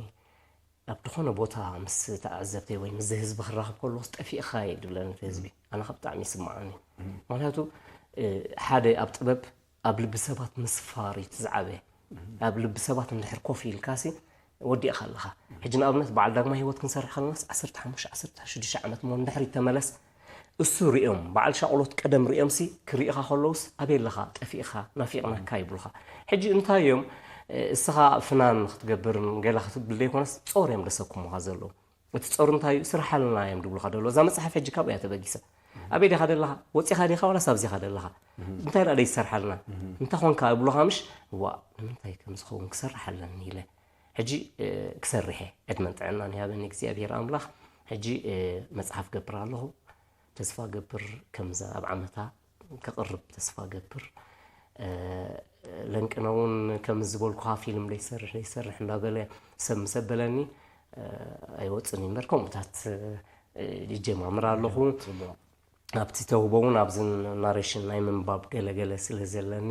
ኣብ ዝኾነ ቦታ ምስ ተዓዘብተይ ወይ ምስዚ ህዝቢ ክራኸብ ከለኹስ ጠፊእኻ እየ ድብለኒ እቲ ህዝቢ። ኣነ ከኣ ብጣዕሚ ይስምዓኒ። ምኽንያቱ፣ እ፣ ሓደ ኣብ ጥበብ ኣብ ልቢ ሰባት ምስፋር እዩ እቲ ዝዓበየ። ኣብ ልቢ ሰባት እንድሕር ኮፍ ኢልካሲ ወዲእኻ ኣለኻ። ሕጂ ንኣብነት በዓል ዳግማይ ህይወት ክንሰርሕ ከለናስ ዓሰርተ ሓሙሽተ ዓሰርተ ሽዱሽተ ዓመት እሞ እንድሕር ይተመለስ እሱ ርእዮም፣ በዓል ሻቕሎት ቀደም ርእዮምሲ ክርእኻ ከለውስ ኣበይ ኣለኻ? ጠፊእኻ፣ ናፊቕናካ ይብሉኻ። ሕጂ እንታይ እዮም፣ እ፣ እስኻ ፍናን ክትገብርን ገላ ክትብል ዘይኮነስ ጾር እዮም ደሰኩሙኻ ዘለዉ። እቲ ጾር እንታይ እዩ? ስርሓልና እዮም ድብሉኻ ደሎ። እዛ መጽሓፍ ሕጂ ካብኡ እያ ተበጊሳ። ኣበይ ዲኻ ደለኻ? ወጺኻ ዲኻ ዋላስ ኣብዚኻ ደለኻ? እንታይ ደኣ ደይትሰርሓልና? እንታይ ኾንካ ይብሉኻ ምሽ? ዋእ፣ ንምንታይ ከም ዝኸውን ክሰርሕ ኣለኒ ኢለ። ሕጂ፣ እ፣ ክሰርሕ እየ። ዕድመን ጥዕናን ይሃበኒ እግዚኣብሔር ኣምላኽ። ሕጂ፣ እ፣ መጽሓፍ ገብር ኣለኹ። ተስፋ ገብር ከምዛ ኣብ ዓመታ ከቕርብ ተስፋ ገብር። እ፣ ለንቅነ እውን ከም ዝበልኩኻ ፊልም ደይሰርሕ፣ ደይሰርሕ እንዳበለ ሰብ ምስ ኣበለኒ፣ እ፣ ኣይወጽን እዩ እምበር ከምኡታት፣ እ፣ ይጀማምር ኣለኹ። ጽቡቕ። ኣብቲ ተውህቦ እውን ኣብዚ ናሬሽን ናይ ምንባብ ገለ ገለ ስለ ዘለኒ፣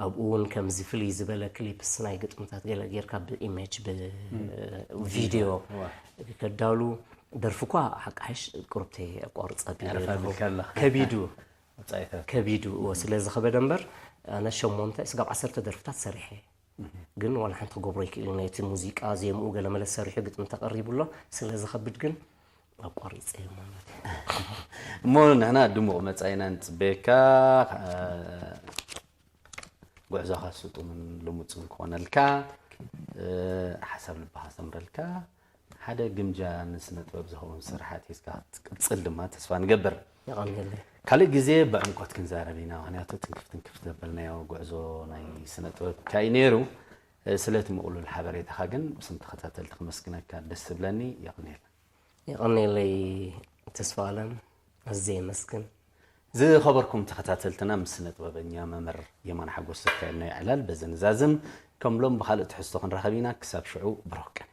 ኣብኡ እውን ከምዚ ፍልይ ዝበለ ክሊፕስ ናይ ግጥምታት ገለ ጌርካ ብኢሜጅ፣ ብ-፣ ም። ቪድዮ እዋ። ከዳሉ፣ ደርፊ እኳ ሓቂ ሓይሽ ቁርብተይ ኣቋርጽ ኣቢለ የዕረፍ ኣለኹ። ኣቢልካ ኣለኻ። ከቢዱ፣ ወጻኢታት። ከቢዱ፣ እዎ፣ ስለ ዝኸበደ እምበር፣ ኣነ ሸሞንተ ስጋብ ዓሰርተ ደርፍታት ሰሪሐ። ግን ዋላ ሓንቲ ክገብሮ ኣይክእልን እየ። እቲ ሙዚቃ፣ ዜምኡ ገለ መለ ሰሪሑ ግጥሚ ተቐሪቡ ኣሎ። ስለ ዝኸብድ ግን ኣቋሪጸ እየ ማለት እዩ። እሞ ንሕና ድሙቕ መጻኢና ንጽበየካ። እ፣ ጉዕዞኻ ስጡምን ልሙጽን ክኾነልካ፣ እ፣ ሓሳብ ልብኻ ሰምረልካ፣ ሓደ ግምጃ ንስነ ጥበብ ዝኸውን ስርሓት ሒዝካ ክትቅጽል ድማ ተስፋ ንገብር። የቐንየለይ። ካልእ ግዜ ብዕምቆት ክንዛረብ ኢና፣ ምኽንያቱ ትንክፍ ትንክፍ ዘበልናዮ ጉዕዞ ናይ ስነ ጥበብ እንታይ እዩ ነይሩ። እ፣ ስለቲ ምቕሉል ሓበሬታኻ ግን ምስም ተኸታተልቲ ክመስግነካ ደስ ዝብለኒ። የቐንየልና። የቐንየለይ ተስፋ ኣለም፣ ኣዝየ የመስግን። ዝኸበርኩም ተኸታተልትና፣ ምስ ስነ ጥበበኛ መምህር የማነ ሓጎስ ዘካየድናዮ ዕላል በዚ ንዛዝም። ከም ሎም ብኻልእ ትሕዝቶ ክንራኸብ ኢና። ክሳብ ሽዑ ብሩኽ ቀን።